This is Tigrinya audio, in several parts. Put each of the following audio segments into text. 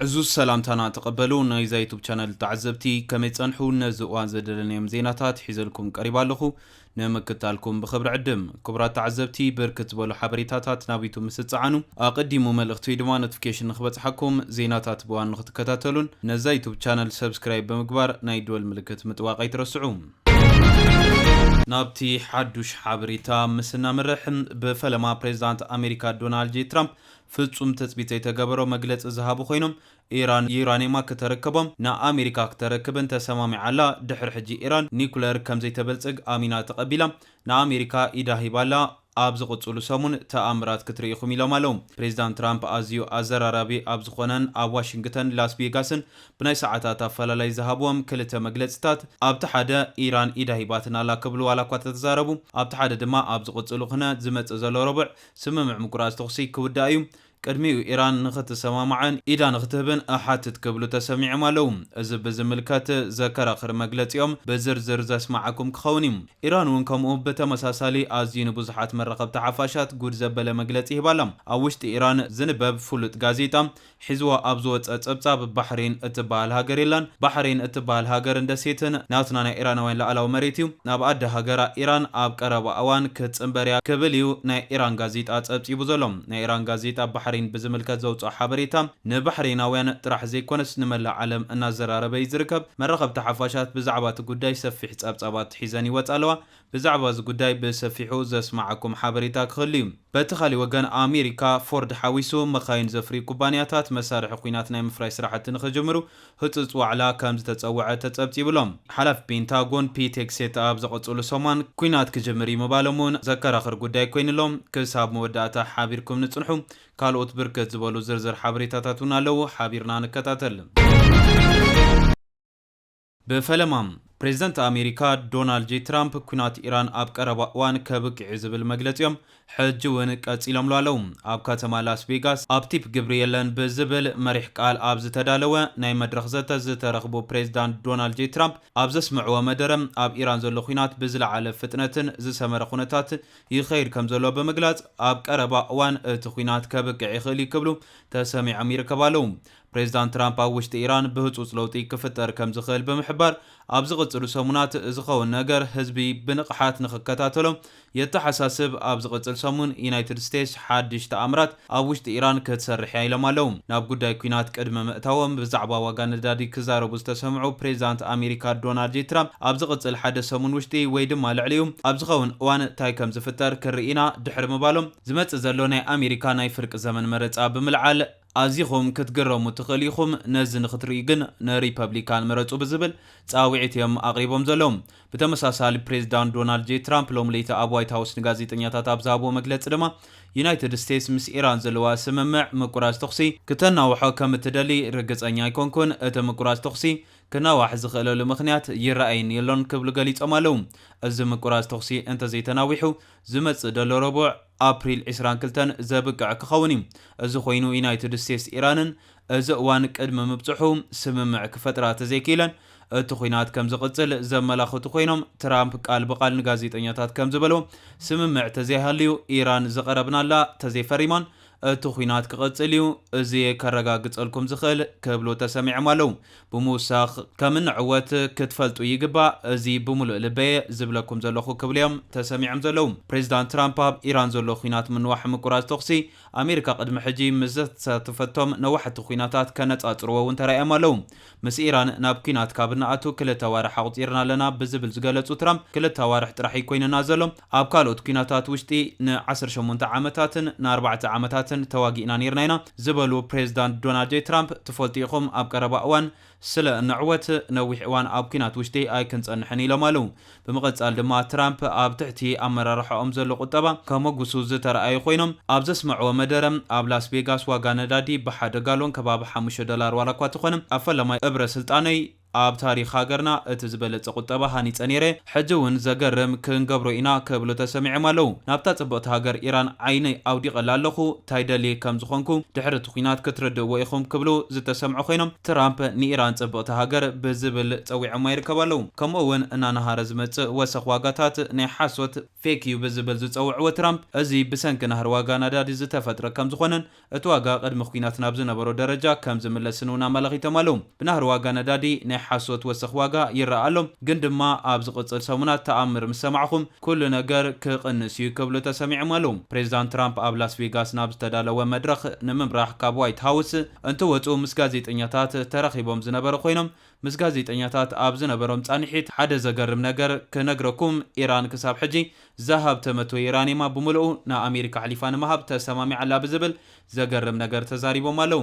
ዕዙዝ ሰላምታና ተቐበሉ። ናይዛ ዩቱብ ቻነል ተዓዘብቲ ከመይ ጸንሑ? ነዚ እዋን ዘደለናዮም ዜናታት ሒዘልኩም ቀሪባ ኣለኹ። ንምክታልኩም ብኽብሪ ዕድም። ክቡራት ተዓዘብቲ፣ ብርክት ዝበሉ ሓበሬታታት ናብ ዩቱብ ምስ እጸዓኑ፣ ኣቐዲሙ መልእኽቲ ወይ ድማ ኖቲፊኬሽን ንኽበጽሓኩም፣ ዜናታት ብእዋኑ ንኽትከታተሉን ነዛ ዩቱብ ቻነል ሰብስክራይብ ብምግባር ናይ ደወል ምልክት ምጥዋቕ ኣይትረስዑ። ናብቲ ሓዱሽ ሓበሬታ ምስ እናምርሕ፣ ብፈለማ ፕሬዚዳንት ኣሜሪካ ዶናልድ ጄ ትራምፕ ፍጹም ትጽቢት ዘይተገበሮ መግለጺ ዝሃቡ ኮይኖም፣ ኢራን ዩራኒየማ ክተረክቦም ንኣሜሪካ ክተረክብን ተሰማሚዓ ኣላ። ድሕሪ ሕጂ ኢራን ኒኩለር ከም ዘይተበልጽግ ኣሚና ተቐቢላ ንኣሜሪካ ኢዳ ሂባላ። ኣብ ዝቕጽሉ ሰሙን ተኣምራት ክትርኢ ኢኹም ኢሎም ኣለዉ። ፕሬዚዳንት ትራምፕ ኣዝዩ ኣዘራራቢ ኣብ ዝኾነን ኣብ ዋሽንግተን ላስ ቬጋስን ብናይ ሰዓታት ኣፈላላይ ዝሃብዎም ክልተ መግለጽታት፣ ኣብቲ ሓደ ኢራን ኢዳ ሂባትና ኣላ ክብሉ ዋላ እኳ ተተዛረቡ፣ ኣብቲ ሓደ ድማ ኣብ ዝቕጽሉ ክነ ዝመጽእ ዘሎ ረቡዕ ስምምዕ ምቁራጽ ተኹሲ ክውዳእ እዩ። ቅድሚኡ ኢራን ንኽትሰማማዕን ኢዳ ንኽትህብን እሓትት ክብሉ ተሰሚዖም ኣለዉ። እዚ ብዝምልከት ዘከራኽር መግለጺኦም ብዝርዝር ዘስማዓኩም ክኸውን እዩ። ኢራን እውን ከምኡ ብተመሳሳሊ ኣዝዩ ንብዙሓት መራኸብቲ ሓፋሻት ጉድ ዘበለ መግለጺ ሂባ ኣላ። ኣብ ውሽጢ ኢራን ዝንበብ ፍሉጥ ጋዜጣ ሒዝዋ ኣብ ዝወጸ ጸብጻብ፣ ባሕሬን እትበሃል ሃገር የላን። ባሕሬን እትበሃል ሃገርን ደሴትን ናትና ናይ ኢራናውያን ላዕላዊ መሬት እዩ። ናብ ኣደ ሃገራ ኢራን ኣብ ቀረባ እዋን ክትጽንበር እያ ክብል እዩ ናይ ኢራን ጋዜጣ ጸብጺቡ ዘሎ። ናይ ኢራን ጋዜጣ ባሕሬን ብዝምልከት ዘውጽኦ ሓበሬታ ንባሕሬናውያን ጥራሕ ዘይኮነስ ንመላእ ዓለም እናዘራረበ እዩ ዝርከብ። መራኸብቲ ሓፋሻት ብዛዕባ እቲ ጉዳይ ሰፊሕ ጸብጻባት ሒዘን ይወጻ ኣለዋ። ብዛዕባ እዚ ጉዳይ ብሰፊሑ ዘስማዓኩም ሓበሬታ ክህሉ እዩ። በቲ ካሊእ ወገን፣ ኣሜሪካ ፎርድ ሓዊሱ መኻይን ዘፍርዩ ኩባንያታት መሳርሒ ኲናት ናይ ምፍራይ ስራሕቲ ንኽጅምሩ ህጹጽ ዋዕላ ከም ዝተጸውዐ ተጸብጺቡ ኣሎ። ሓላፊ ፔንታጎን ፒት ሄግሴት ኣብ ዝቕጽሉ ሰሙን ኲናት ክጅምር እዩ ምባሎም እውን ዘከራኽር ጉዳይ ኮይኑ ኣሎ። ክሳብ መወዳእታ ሓቢርኩም ንጽንሑ። ካልኦት ብርክት ዝበሉ ዝርዝር ሓበሬታታት እውን ኣለዉ፣ ሓቢርና ንከታተል። ብፈለማ፣ ፕሬዚደንት ኣሜሪካ ዶናልድ ጄ ትራምፕ፣ ኲናት ኢራን ኣብ ቀረባ እዋን ከብቅዕ እዩ ዝብል መግለጺኦም ሕጂ እውን ቀጺሎምሉ ኣለዉ። ኣብ ከተማ ላስ ቬጋስ ኣብ ቲፕ ግብሪ የለን ብዝብል መሪሕ ቃል ኣብ ዝተዳለወ ናይ መድረኽ ዘተ ዝተረኽቡ ፕሬዚዳንት ዶናልድ ጄ ትራምፕ ኣብ ዘስምዕዎ መደረ፣ ኣብ ኢራን ዘሎ ኲናት ብዝለዓለ ፍጥነትን ዝሰመረ ኩነታት ይኸይድ ከም ዘሎ ብምግላጽ፣ ኣብ ቀረባ እዋን እቲ ኲናት ከብቅዕ ይኽእል እዩ ክብሉ ተሰሚዖም ይርከቡ ኣለዉ። ፕሬዚዳንት ትራምፕ ኣብ ውሽጢ ኢራን ብህጹጽ ለውጢ ክፍጠር ከም ዝኽእል ብምሕባር፣ ኣብ ዝቕጽሉ ሰሙናት ዝኸውን ነገር ህዝቢ ብንቕሓት ንኽከታተሎ የተሓሳስብ። ኣብ ዝቕጽል ሰሙን ዩናይትድ ስቴትስ ሓድሽ ተኣምራት ኣብ ውሽጢ ኢራን ክትሰርሕ እያ ኢሎም ኣለዉ። ናብ ጉዳይ ኲናት ቅድሚ ምእታዎም ብዛዕባ ዋጋ ነዳዲ ክዛረቡ ዝተሰምዑ ፕሬዚዳንት ኣሜሪካ ዶናልድ ጄ ትራምፕ፣ ኣብ ዝቕጽል ሓደ ሰሙን ውሽጢ ወይ ድማ ልዕሊኡ ኣብ ዝኸውን እዋን እንታይ ከም ዝፍጠር ክርኢ ኢና ድሕሪ ምባሎም፣ ዝመጽእ ዘሎ ናይ ኣሜሪካ ናይ ፍርቂ ዘመን መረጻ ብምልዓል፣ ኣዚኹም ክትግረሙ ትኽእሉ ኢኹም፣ ነዚ ንኽትርእዩ ግን ንሪፐብሊካን ምረጹ ብዝብል ጻውዒት እዮም ኣቕሪቦም ዘለዉ። ብተመሳሳሊ፣ ፕሬዚዳንት ዶናልድ ጄ ትራምፕ ሎም ለይቲ ኣብ ዋይት ሃውስ ንጋዜጠኛታት ኣብ ዝሃብዎ መግለጺ ድማ፣ ዩናይትድ ስቴትስ ምስ ኢራን ዘለዋ ስምምዕ ምቁራጽ ተኹሲ ክተናውሖ ከም እትደሊ ርግጸኛ ኣይኮንኩን። እቲ ምቁራጽ ተኹሲ ክናዋሕ ዝኽእለሉ ምኽንያት ይረኣየኒ የሎን ክብሉ ገሊጾም ኣለዉ። እዚ ምቁራጽ ተኹሲ እንተዘይተናዊሑ፣ ዝመጽእ ዘሎ ረቡዕ ኣፕሪል ዕስራን ክልተን ዘብቅዕ ክኸውን እዩ። እዚ ኮይኑ፣ ዩናይትድ ስቴትስ ኢራንን እዚ እዋን ቅድሚ ምብጽሑ ስምምዕ ክፈጥራ ተዘይክኢለን፣ እቲ ኲናት ከም ዝቕጽል ዘመላኽቱ ኮይኖም፣ ትራምፕ ቃል ብቓል ንጋዜጠኛታት ከም ዝበሎ፣ ስምምዕ ተዘይሃልዩ ኢራን ዝቐረብናላ ተዘይፈሪማን እቲ ኲናት ክቕጽል እዩ፣ እዚ ከረጋግጸልኩም ዝኽእል ክብሉ ተሰሚዖም ኣለዉ። ብምውሳኽ፣ ከም እንዕወት ክትፈልጡ ይግባእ፣ እዚ ብምሉእ ልበየ ዝብለኩም ዘለኹ ክብሉ እዮም ተሰሚዖም ዘለዉ። ፕሬዚዳንት ትራምፕ ኣብ ኢራን ዘሎ ኲናት ምንዋሕ ምቁራጽ ተኹሲ ኣሜሪካ ቅድሚ ሕጂ ምስ ዘተሳተፈቶም ነዋሕቲ ኲናታት ከነጻጽርዎ እውን ተራእዮም ኣለዉ። ምስ ኢራን ናብ ኲናት ካብ እንኣቱ ክልተ ኣዋርሕ ኣቑጺርና ኣለና ብዝብል ዝገለጹ ትራምፕ፣ ክልተ ኣዋርሕ ጥራሕ እዩ ኮይኑና ዘሎ፣ ኣብ ካልኦት ኲናታት ውሽጢ ንዓሰርተ ሸሞንተ ዓመታትን ንኣርባዕተ ዓመታትን ተዋጊእና ነይርና ኢና ዝበሉ ፕሬዚዳንት ዶናልድ ጄ ትራምፕ፣ ትፈልጡ ኢኹም ኣብ ቀረባ እዋን ስለ እንዕወት ነዊሕ እዋን ኣብ ኲናት ውሽጢ ኣይክንጸንሕን ኢሎም ኣለዉ። ብምቕጻል ድማ ትራምፕ ኣብ ትሕቲ ኣመራርሓኦም ዘሎ ቁጠባ ከመጉሱ ዝተረኣዩ ኮይኖም፣ ኣብ ዘስምዕዎ መደረ ኣብ ላስ ቬጋስ ዋጋ ነዳዲ ብሓደ ጋሎን ከባቢ ሓሙሽተ ዶላር ዋላ እኳ ተኾነ፣ ኣብ ፈለማይ እብረ ስልጣነይ ኣብ ታሪኽ ሃገርና እቲ ዝበለጸ ቁጠባ ሃኒጸ ነይረ፣ ሕጂ እውን ዘገርም ክንገብሮ ኢና ክብሉ ተሰሚዖም ኣለዉ። ናብታ ጽብቕቲ ሃገር ኢራን ዓይነይ ኣውዲቐላ ኣለኹ፣ ታይ ደልየ ከም ዝኾንኩ ድሕሪ እቲ ኲናት ክትርድእዎ ኢኹም ክብሉ ዝተሰምዑ ኮይኖም፣ ትራምፕ ንኢራን ጽብቕቲ ሃገር ብዝብል ጸዊዖማ ይርከቡ ኣለዉ። ከምኡ እውን እናነሃረ ዝመጽእ ወሰኽ ዋጋታት ናይ ሓሶት ፌክ እዩ ብዝብል ዝጸውዕዎ ትራምፕ፣ እዚ ብሰንኪ ናህሪ ዋጋ ነዳዲ ዝተፈጥረ ከም ዝኾነን እቲ ዋጋ ቅድሚ ኲናት ናብ ዝነበሮ ደረጃ ከም ዝምለስን እውን ኣመላኺቶም ኣለዉ። ብናህሪ ዋጋ ነዳዲ ናይ ሓሶት ወሰኽ ዋጋ ይረኣ ኣሎ፣ ግን ድማ ኣብ ዝቕጽል ሰሙናት ተኣምር ምስ ሰማዕኹም ኩሉ ነገር ክቕንስ እዩ ክብሉ ተሰሚዖም ኣለዉ። ፕሬዚዳንት ትራምፕ ኣብ ላስ ቬጋስ ናብ ዝተዳለወ መድረኽ ንምምራሕ ካብ ዋይት ሃውስ እንትወጹ ምስ ጋዜጠኛታት ተራኺቦም ዝነበሩ ኮይኖም፣ ምስ ጋዜጠኛታት ኣብ ዝነበሮም ጻንሒት ሓደ ዘገርም ነገር ክነግረኩም፣ ኢራን ክሳብ ሕጂ ዝሃብተመቶ ዩራኒየማ ብምልኡ ንኣሜሪካ ኣሕሊፋ ንምሃብ ተሰማሚዓ ኣላ ብዝብል ዘገርም ነገር ተዛሪቦም ኣለዉ።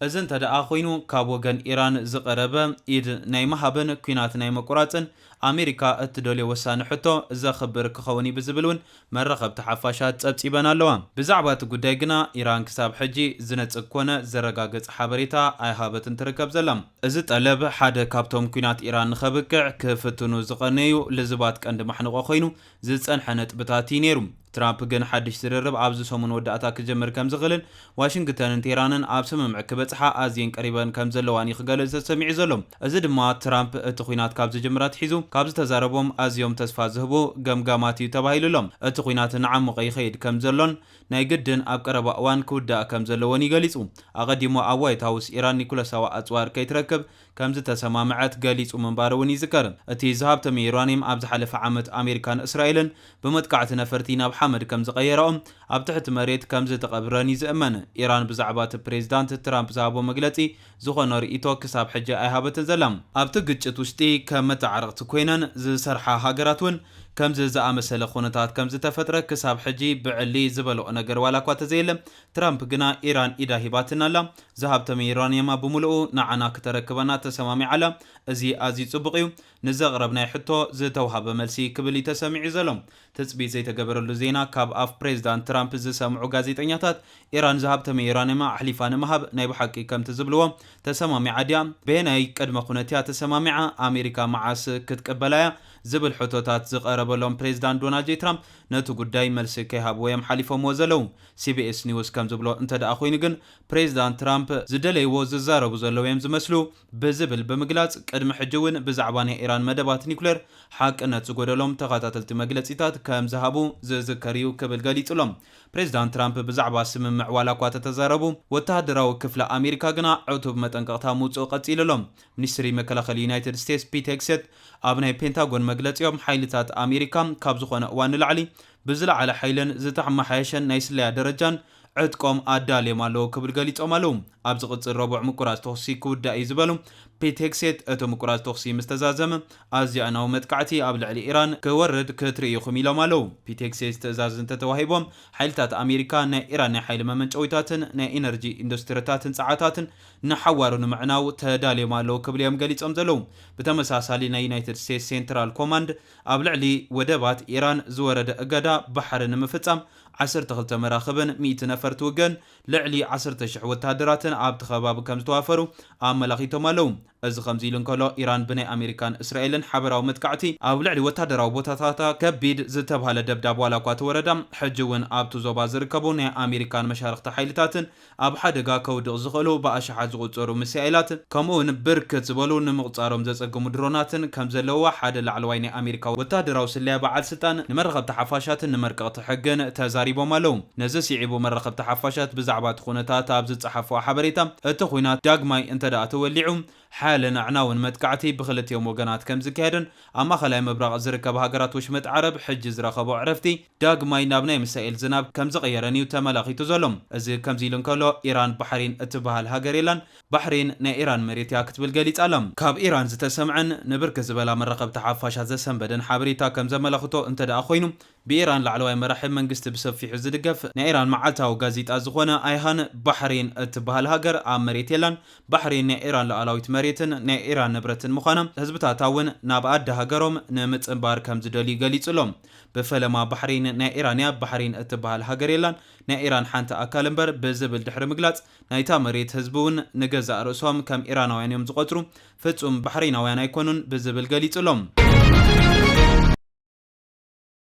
እዚ እንተ ደኣ ኮይኑ፣ ካብ ወገን ኢራን ዝቐረበ ኢድ ናይ ምሃብን ኲናት ናይ ምቁራጽን ኣሜሪካ እትደልዮ ወሳኒ ሕቶ ዘኽብር ክኸውን እዩ ብዝብል እውን መራኸብቲ ሓፋሻት ጸብጺበን ኣለዋ። ብዛዕባ እቲ ጉዳይ ግና ኢራን ክሳብ ሕጂ ዝነጽግ ኮነ ዘረጋግጽ ሓበሬታ ኣይሃበትን ትርከብ ዘላ። እዚ ጠለብ ሓደ ካብቶም ኲናት ኢራን ንኸብቅዕ ክፍትኑ ዝቐነዩ ልዝባት ቀንዲ ማሕንቆ ኮይኑ ዝጸንሐ ነጥብታት እዩ ነይሩ። ትራምፕ ግን ሓድሽ ዝርርብ ኣብዚ ሰሙን ወዳእታ ክጀምር ከም ዝኽእልን ዋሽንግተንን ቴህራንን ኣብ ስምምዕ ክበጽሓ ኣዝየን ቀሪበን ከም ዘለዋን እዩ ክገልጽ ተሰሚዑ ዘሎ። እዚ ድማ ትራምፕ እቲ ኲናት ካብ ዝጅምር ኣትሒዙ ካብ ዝተዛረቦም ኣዝዮም ተስፋ ዝህቡ ገምጋማት እዩ ተባሂሉ ኣሎ። እቲ ኲናት እናዓሞቐ ይኸይድ ከም ዘሎን ናይ ግድን ኣብ ቀረባ እዋን ክውዳእ ከም ዘለዎን እዩ ገሊጹ። ኣቐዲሙ ኣብ ዋይት ሃውስ ኢራን ኒኩለሳዊ ኣጽዋር ከይትረክብ ከም ዝተሰማምዐት ገሊጹ ምንባሩ እውን ይዝከር። እቲ ዝሃብተመ ዩራኒየም ኣብ ዝሓለፈ ዓመት ኣሜሪካን እስራኤልን ብመጥቃዕቲ ነፈርቲ ናብ ሓመድ ከም ዝቐየረኦም ኣብ ትሕቲ መሬት ከም ዝተቐብረን እዩ ዝእመን። ኢራን ብዛዕባ እቲ ፕሬዚዳንት ትራምፕ ዝሃቦ መግለጺ ዝኾነ ርእይቶ ክሳብ ሕጂ ኣይሃበትን ዘላ። ኣብቲ ግጭት ውሽጢ ከም መተዓረቕቲ ኮይነን ዝሰርሓ ሃገራት እውን ከምዚ ዝኣመሰለ ኩነታት ከም ዝተፈጥረ ክሳብ ሕጂ ብዕሊ ዝበልኦ ነገር ዋላ እኳ ተዘየለ፣ ትራምፕ ግና ኢራን ኢዳ ሂባትና ኣላ፣ ዝሃብተመ ዩራኒየማ ብምልኡ ንዓና ክተረክበና ተሰማሚዓ ኣላ። እዚ ኣዝዩ ጽቡቕ እዩ። ንዘቕረብናዮ ሕቶ ዝተውሃበ መልሲ ክብል እዩ ተሰሚዑ ዘሎ። ትጽቢት ዘይተገበረሉ ዜና ካብ ኣፍ ፕሬዚዳንት ትራምፕ ዝሰምዑ ጋዜጠኛታት፣ ኢራን ዝሃብተመ ዩራኒየማ ኣሕሊፋ ንምሃብ ናይ ብሓቂ ከምቲ ዝብልዎ ተሰማሚዓ ድያ? በየናይ ቅድመ ኩነት እያ ተሰማሚዓ? ኣሜሪካ መዓስ ክትቅበላ እያ? ዝብል ሕቶታት ዝቐረበሎም ፕሬዚዳንት ዶናልድ ጄ ትራምፕ ነቲ ጉዳይ መልሲ ከይሃብዎ እዮም ሓሊፎምዎ ዘለዉ። ሲቢኤስ ኒውስ ከም ዝብሎ እንተ ደኣ ኮይኑ ግን፣ ፕሬዚዳንት ትራምፕ ዝደለይዎ ዝዛረቡ ዘለዉ እዮም ዝመስሉ ብዝብል ብምግላጽ፣ ቅድሚ ሕጂ እውን ብዛዕባ ናይ ኢራን መደባት ኒኩሌር ሓቅነት ዝጎደሎም ተኸታተልቲ መግለጺታት ከም ዝሃቡ ዝዝከር እዩ ክብል ገሊጹ ኣሎ። ፕሬዚዳንት ትራምፕ ብዛዕባ ስምምዕ ዋላ እኳ ተተዛረቡ፣ ወተሃደራዊ ክፍሊ ኣሜሪካ ግና ዕቱብ መጠንቀቕታ ምውጽኡ ቀጺሉ ኣሎ። ሚኒስትሪ መከላኸሊ ዩናይትድ ስቴትስ ፒት ሄግሴት ኣብ ናይ ፔንታጎን መግለጺኦም፣ ሓይልታት ኣሜሪካ ካብ ዝኾነ እዋን ንላዕሊ ብዝለዓለ ሓይልን ዝተመሓየሸን ናይ ስለያ ደረጃን ዕጥቆም ኣዳልዮም ኣለዉ ክብል ገሊጾም ኣለዉ። ኣብ ዝቕጽል ረቡዕ ምቁራጽ ተኹሲ ክውዳእ እዩ ዝበሉ ፒት ሄግሴት፣ እቲ ምቁራጽ ተኹሲ ምስ ተዛዘመ፣ ኣዝያእናዊ መጥቃዕቲ ኣብ ልዕሊ ኢራን ክወርድ ክትርእዩ ኢኹም ኢሎም ኣለዉ። ፒት ሄግሴት ትእዛዝ እንተተዋሂቦም፣ ሓይልታት ኣሜሪካ ናይ ኢራን ናይ ሓይሊ መመንጨዊታትን ናይ ኢነርጂ ኢንዱስትሪታትን ጸዓታትን ንሓዋሩ ንምዕናው ተዳልዮም ኣለዉ ክብሉ እዮም ገሊጾም ዘለዉ። ብተመሳሳሊ ናይ ዩናይትድ ስቴትስ ሴንትራል ኮማንድ ኣብ ልዕሊ ወደባት ኢራን ዝወረደ እገዳ ባሕሪ ንምፍጻም ዓሰርተ ክልተ መራኽብን ሚእቲ ነፈርቲ ውግእን ልዕሊ ዓሰርተ ሽሕ ወተሃደራትን ኣብቲ ከባቢ ከም ዝተዋፈሩ ኣመላኺቶም ኣለዉ። እዚ ከምዚ ኢሉ እንከሎ፣ ኢራን ብናይ ኣሜሪካን እስራኤልን ሓበራዊ መጥቃዕቲ ኣብ ልዕሊ ወታደራዊ ቦታታታ ከቢድ ዝተብሃለ ደብዳብ ዋላ እኳ ተወረዳ፣ ሕጂ እውን ኣብቲ ዞባ ዝርከቡ ናይ ኣሜሪካን መሻርኽቲ ሓይልታትን ኣብ ሓደጋ ከውድቕ ዝኽእሉ ብኣሽሓት ዝቑጸሩ ሚሳኤላት፣ ከምኡ እውን ብርክት ዝበሉ ንምቑጻሮም ዘጸግሙ ድሮናትን ከም ዘለውዋ ሓደ ላዕለዋይ ናይ ኣሜሪካ ወተሃደራዊ ስለያ በዓል ስልጣን ንመራኸብቲ ሓፋሻትን ንመርቀቕቲ ሕግን ተዛሪቦም ኣለዉ። ነዚ ስዒቡ መራኸብቲ ሓፋሻት ብዛዕባ እቲ ኩነታት ኣብ ዝጸሓፍዋ ሓበሬታ፣ እቲ ኲናት ዳግማይ እንተ ደኣ ተወሊዑ፣ ሓያልን ኣዕናውን መጥቃዕቲ ብኽልቲኦም ወገናት ከም ዝካየድን ኣብ ማእኸላይ ምብራቕ ዝርከባ ሃገራት ወሽመጥ ዓረብ ሕጂ ዝረኸቦ ዕረፍቲ ዳግማይ ናብ ናይ ሚሳኤል ዝናብ ከም ዝቐየረን እዩ ተመላኺቱ ዘሎ። እዚ ከምዚ ኢሉ እንከሎ፣ ኢራን ባሕሬን እትበሃል ሃገር የላን። ባሕሬን ናይ ኢራን መሬት እያ ክትብል ገሊጻ ኣላ። ካብ ኢራን ዝተሰምዐን ንብርክት ዝበላ መራኸብቲ ሓፋሻት ዘሰንበደን ሓበሬታ ከም ዘመላኽቶ እንተ ደኣ ኮይኑ፣ ብኢራን ላዕለዋይ መራሒ መንግስቲ ብሰፊሑ ዝድገፍ ናይ ኢራን መዓልታዊ ጋዜጣ ዝኾነ ኣይሃን፣ ባሕሬን እትበሃል ሃገር ኣብ መሬት የላን። ባሕሬን ናይ ኢራን ሉዓላዊት መሬት ናይ ኢራን ንብረትን ምዃና፣ ህዝብታታ እውን ናብ ኣደ ሃገሮም ንምጽንባር ከም ዝደልዩ ገሊጹ ኣሎ። ብፈለማ ባሕሬን ናይ ኢራን እያ፣ ባሕሬን እትበሃል ሃገር የላን። ናይ ኢራን ሓንቲ ኣካል እምበር ብዝብል ድሕሪ ምግላጽ፣ ናይታ መሬት ህዝቢ እውን ንገዛእ ርእሶም ከም ኢራናውያን እዮም ዝቖጽሩ፣ ፍጹም ባሕሬናውያን ኣይኮኑን ብዝብል ገሊጹ ኣሎ።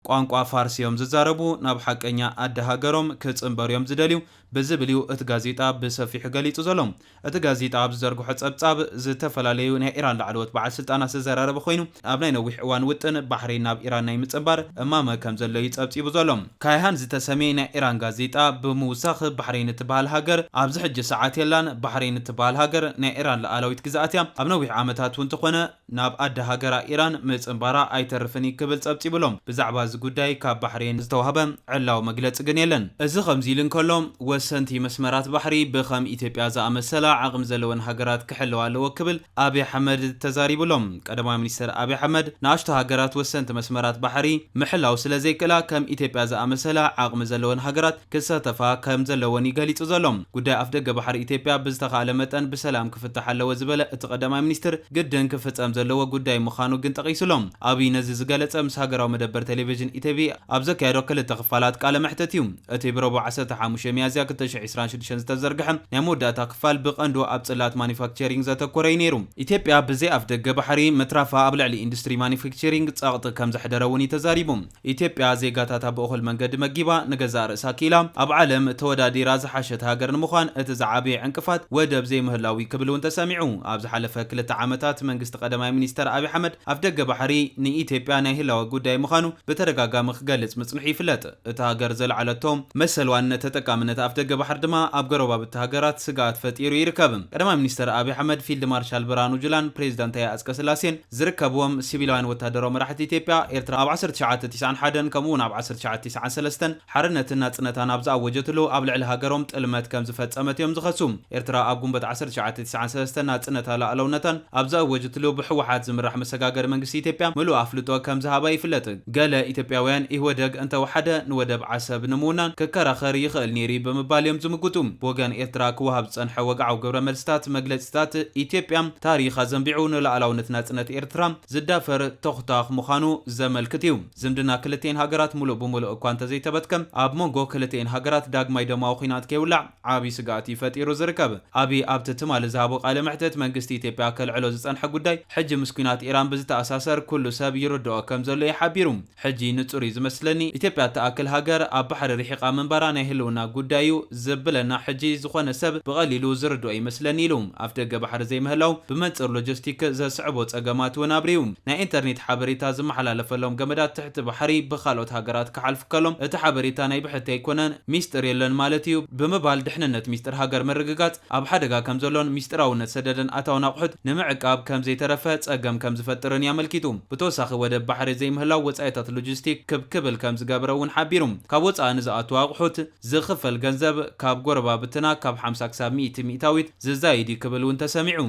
ቋንቋ ፋርሲ እዮም ዝዛረቡ፣ ናብ ሓቀኛ ኣደ ሃገሮም ክጽንበሩ እዮም ዝደልዩ ብዝብል እዩ እቲ ጋዜጣ ብሰፊሑ ገሊጹ ዘሎ። እቲ ጋዜጣ ኣብ ዝዘርግሖ ጸብጻብ፣ ዝተፈላለዩ ናይ ኢራን ላዕለዎት በዓል ስልጣናት ዘዘራረበ ኮይኑ፣ ኣብ ናይ ነዊሕ እዋን ውጥን ባሕሬን ናብ ኢራን ናይ ምጽንባር እማመ ከም ዘሎ እዩ ጸብጺቡ ዘሎ። ካይሃን ዝተሰምየ ናይ ኢራን ጋዜጣ ብምውሳኽ፣ ባሕሬን እትበሃል ሃገር ኣብዚ ሕጂ ሰዓት የላን። ባሕሬን እትበሃል ሃገር ናይ ኢራን ሉዓላዊት ግዝኣት እያ። ኣብ ነዊሕ ዓመታት እውን እንተኾነ ናብ ኣደ ሃገራ ኢራን ምጽንባራ ኣይተርፍን እዩ ክብል ጸብጺቡ ኣሎ። ብዛዕባ እዚ ጉዳይ ካብ ባሕሬን ዝተዋህበ ዕላዊ መግለጺ ግን የለን። እዚ ከምዚ ኢሉ እንከሎ፣ ወሰንቲ መስመራት ባሕሪ ብኸም ኢትዮጵያ ዝኣመሰላ ዓቕሚ ዘለወን ሃገራት ክሕለዋ ኣለዎ ክብል ኣብይ ኣሕመድ ተዛሪቡ ኣሎ። ቀዳማይ ሚኒስትር ኣብይ ኣሕመድ፣ ንኣሽቱ ሃገራት ወሰንቲ መስመራት ባሕሪ ምሕላው ስለ ዘይክእላ፣ ከም ኢትዮጵያ ዝኣመሰላ ዓቕሚ ዘለወን ሃገራት ክሳተፋ ከም ዘለወን እዩ ገሊጹ ዘሎ። ጉዳይ ኣፍደገ ባሕሪ ኢትዮጵያ ብዝተኻእለ መጠን ብሰላም ክፍታሕ ኣለዎ ዝበለ እቲ ቀዳማይ ሚኒስትር፣ ግድን ክፍጸም ዘለዎ ጉዳይ ምዃኑ ግን ጠቒሱ ኣሎ። ኣብይ ነዚ ዝገለጸ፣ ምስ ሃገራዊ መደበር ቴሌቪዥን ኢቲቪ ኣብ ዘካየዶ ክልተ ክፋላት ቃለ መሕትት እዩ። እቲ ብረቡዕ ዓሰርተ ሓሙሽተ ሚያዝያ ክልተ ሽሕ ዕስራን ሽዱሽተን ዝተዘርግሐ ናይ መወዳእታ ክፋል፣ ብቐንዱ ኣብ ጽላት ማኑፋክቸሪንግ ዘተኮረ እዩ ነይሩ። ኢትዮጵያ ብዘይ ኣፍደገ ባሕሪ ምትራፋ ኣብ ልዕሊ ኢንዱስትሪ ማኑፋክቸሪንግ ጸቕጢ ከም ዘሕደረ እውን እዩ ተዛሪቡ። ኢትዮጵያ ዜጋታታ ብእኹል መንገዲ መጊባ፣ ንገዛእ ርእሳ ክኢላ፣ ኣብ ዓለም ተወዳዲራ ዝሓሸት ሃገር ንምዃን እቲ ዝዓበየ ዕንቅፋት ወደብ ዘይምህላው እዩ ክብል እውን ተሰሚዑ። ኣብ ዝሓለፈ ክልተ ዓመታት መንግስቲ ቀዳማይ ሚኒስተር ኣብይ ኣሕመድ፣ ኣፍደገ ባሕሪ ንኢትዮጵያ ናይ ህላወ ጉዳይ ምዃኑ ብተደጋጋሚ ክገልጽ ምጽንሑ ይፍለጥ። እታ ሃገር ዘልዓለቶ መሰል ዋንነት ተጠቃምነት ኣፍደገ ባሕሪ ድማ ኣብ ጎረባብቲ ሃገራት ስግኣት ፈጢሩ ይርከብ። ቀዳማይ ሚኒስተር ኣብይ ኣሕመድ፣ ፊልድ ማርሻል ብርሃኑ ጁላን ፕሬዚዳንት ታየ ኣጽቀስላሴን ዝርከብዎም ሲቪላውያን ወታደራዊ መራሕቲ ኢትዮጵያ፣ ኤርትራ ኣብ ዓሰርተ ትሽዓተ ትስዓን ሓደን ከምኡ እውን ኣብ ዓሰርተ ትሽዓተ ትስዓን ሰለስተን ሓርነትን ናጽነታን ኣብ ዝኣወጀትሉ፣ ኣብ ልዕሊ ሃገሮም ጥልመት ከም ዝፈጸመት እዮም ዝኸሱ። ኤርትራ ኣብ ግንቦት ዓሰርተ ትሽዓተ ትስዓን ሰለስተን ናጽነታ ሉዓላውነታን ኣብ ዘኣወጀትሉ፣ ብህወሓት ዝምራሕ መሰጋገሪ መንግስቲ ኢትዮጵያ ምሉእ ኣፍልጦ ከም ዝሃባ ይፍለጥ። ገለ ኢትዮጵያውያን፣ ኢህወደግ እንተወሓደ ንወደብ ዓሰብ ንምውናን ክከራኸር ይኽእል ነይሩ እዩ ብምባል እዮም ዝምጉቱ። ብወገን ኤርትራ ክወሃብ ዝጸንሐ ወግዓዊ ግብረ መልስታት፣ መግለጺታት ኢትዮጵያ፣ ታሪኽ ኣዘንቢዑ ንሉዓላውነት ናጽነት ኤርትራ ዝዳፈር ተኹታኽ ምዃኑ ዘመልክት እዩ። ዝምድና ክልቲኤን ሃገራት ምሉእ ብምሉእ እኳ እንተዘይተበትከ፣ ኣብ መንጎ ክልቲኤን ሃገራት ዳግማይ ደማዊ ኲናት ከይውላዕ ዓቢ ስግኣት እዩ ፈጢሩ ዝርከብ። ኣብይ ኣብቲ ትማሊ ዝሃቦ ቃለ መሕትት፣ መንግስቲ ኢትዮጵያ ከልዕሎ ዝጸንሐ ጉዳይ፣ ሕጂ ምስ ኲናት ኢራን ብዝተኣሳሰር ኩሉ ሰብ ይርድኦ ከም ዘሎ እዩ ሓቢሩ። ሕጂ ንጹር እዩ ዝመስለኒ። ኢትዮጵያ እትኣክል ሃገር ኣብ ባሕሪ ርሒቓ ምንባራ ናይ ህልውና ጉዳይ እዩ ዘብለና ሕጂ ዝኾነ ሰብ ብቐሊሉ ዝርድኦ ይመስለኒ ኢሉ። ኣፍደገ ባሕሪ ዘይምህላው ብመንጽር ሎጂስቲክ ዘስዕቦ ጸገማት እውን ኣብሪሁ። ናይ ኢንተርኔት ሓበሬታ ዝመሓላለፈሎም ገመዳት ትሕቲ ባሕሪ ብኻልኦት ሃገራት ክሓልፉ ከሎም እቲ ሓበሬታ ናይ ብሕቲ ኣይኮነን፣ ሚስጥር የለን ማለት እዩ ብምባል ድሕንነት ሚስጥር ሃገር ምርግጋጽ ኣብ ሓደጋ ከም ዘሎን ሚስጥራውነት ሰደድን ኣታውን ኣቑሑት ንምዕቃብ ከም ዘይተረፈ ጸገም ከም ዝፈጥርን እዩ ኣመልኪቱ። ብተወሳኺ ወደብ ባሕሪ ዘይምህላው ወጻኢታት ሎጂስቲክ ክብ ክብል ከም ዝገበረ እውን ሓቢሩ። ካብ ወጻኢ ንዝኣትዉ ኣቑሑት ዝኽፈል ገንዘብ ካብ ጎረባብትና ካብ ሓምሳ ክሳብ ሚእቲ ሚእታዊት ዝዛይድ እዩ ክብል እውን ተሰሚዑ።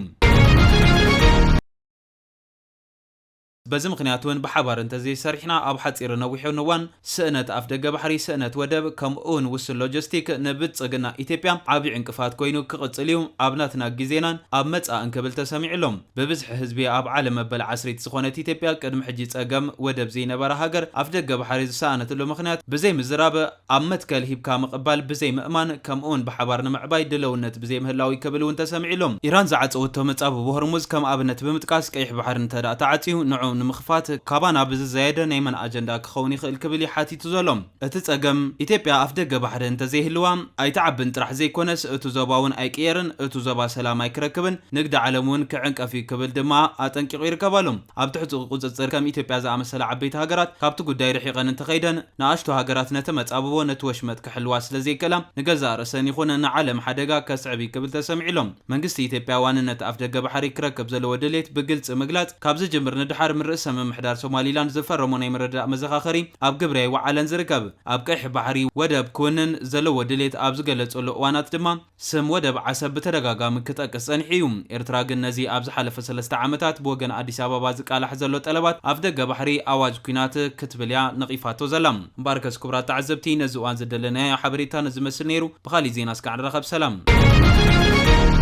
በዚ ምኽንያት እውን ብሓባር እንተዘይሰሪሕና ኣብ ሓጺርን ነዊሕን እዋን ስእነት ኣፍደገ ባሕሪ፣ ስእነት ወደብ ከምኡ እውን ውሱን ሎጂስቲክ ንብልጽግና ኢትዮጵያ ዓቢ ዕንቅፋት ኮይኑ ክቕጽል እዩ ኣብ ናትና ግዜናን ኣብ መጻእን ክብል ተሰሚዑ ኣሎ። ብብዝሒ ህዝቢ ኣብ ዓለም መበል ዓስሪት ዝኾነት ኢትዮጵያ ቅድሚ ሕጂ ጸገም ወደብ ዘይነበራ ሃገር ኣፍደገ ባሕሪ ዝሰኣነትሉ ምኽንያት ብዘይ ምዝራብ ኣብ መትከል ሂብካ ምቕባል ብዘይ ምእማን ከምኡውን ብሓባር ንምዕባይ ድለውነት ብዘይ ምህላው እዩ ክብል እውን ተሰሚዑ ኣሎ። ኢራን ዝዓጸወቶ መጻብቦ ሆርሙዝ ከም ኣብነት ብምጥቃስ ቀይሕ ባሕሪ እንተ ደኣ ተዓጽዩ ንዑ ንምኽፋት ካባና ብዝዛየደ ናይ መን ኣጀንዳ ክኸውን ይኽእል ክብል እዩ ሓቲቱ ዘሎ። እቲ ጸገም ኢትዮጵያ ኣፍደገ ባሕሪ እንተዘይህልዋ ኣይትዓብን ጥራሕ ዘይኮነስ እቲ ዞባ እውን ኣይቅየርን፣ እቲ ዞባ ሰላም ኣይክረክብን፣ ንግዲ ዓለም እውን ክዕንቀፍ እዩ ክብል ድማ ኣጠንቂቑ ይርከብ ኣሎ። ኣብ ትሕቲ ቁጽጽር ከም ኢትዮጵያ ዝኣመሰላ ዓበይቲ ሃገራት ካብቲ ጉዳይ ርሒቐን እንተኸይደን ንኣሽቱ ሃገራት ነቲ መጻብቦ ነቲ ወሽመጥ ክሕልዋ ስለ ዘይክእላ ንገዛእ ርእሰን ይኹን ንዓለም ሓደጋ ከስዕብ እዩ ክብል ተሰሚዑ ኣሎ። መንግስቲ ኢትዮጵያ ዋንነት ኣፍደገ ባሕሪ ክረክብ ዘለዎ ድሌት ብግልጺ ምግላጽ ካብ ዝጅምር ንድሓር ምስ ርእሰ ምምሕዳር ሶማሊላንድ ዝፈረሞ ናይ ምርድዳእ መዘኻኸሪ ኣብ ግብሪ ኣይወዓለን ዝርከብ። ኣብ ቀይሕ ባሕሪ ወደብ ክውንን ዘለዎ ድሌት ኣብ ዝገለጸሉ እዋናት ድማ ስም ወደብ ዓሰብ ብተደጋጋሚ ክጠቅስ ጸኒሑ እዩ። ኤርትራ ግን ነዚ ኣብ ዝሓለፈ ሰለስተ ዓመታት ብወገን ኣዲስ ኣበባ ዝቃላሕ ዘሎ ጠለባት ኣፍደገ ባሕሪ ኣዋጅ ኲናት ክትብል እያ ነቒፋቶ ዘላ። እምበኣርከስ ክቡራት ተዓዘብቲ ነዚ እዋን ዝደለናዮ ሓበሬታ ነዚ መስል ነይሩ። ብኻሊእ ዜና እስካዕ ንራኸብ። ሰላም።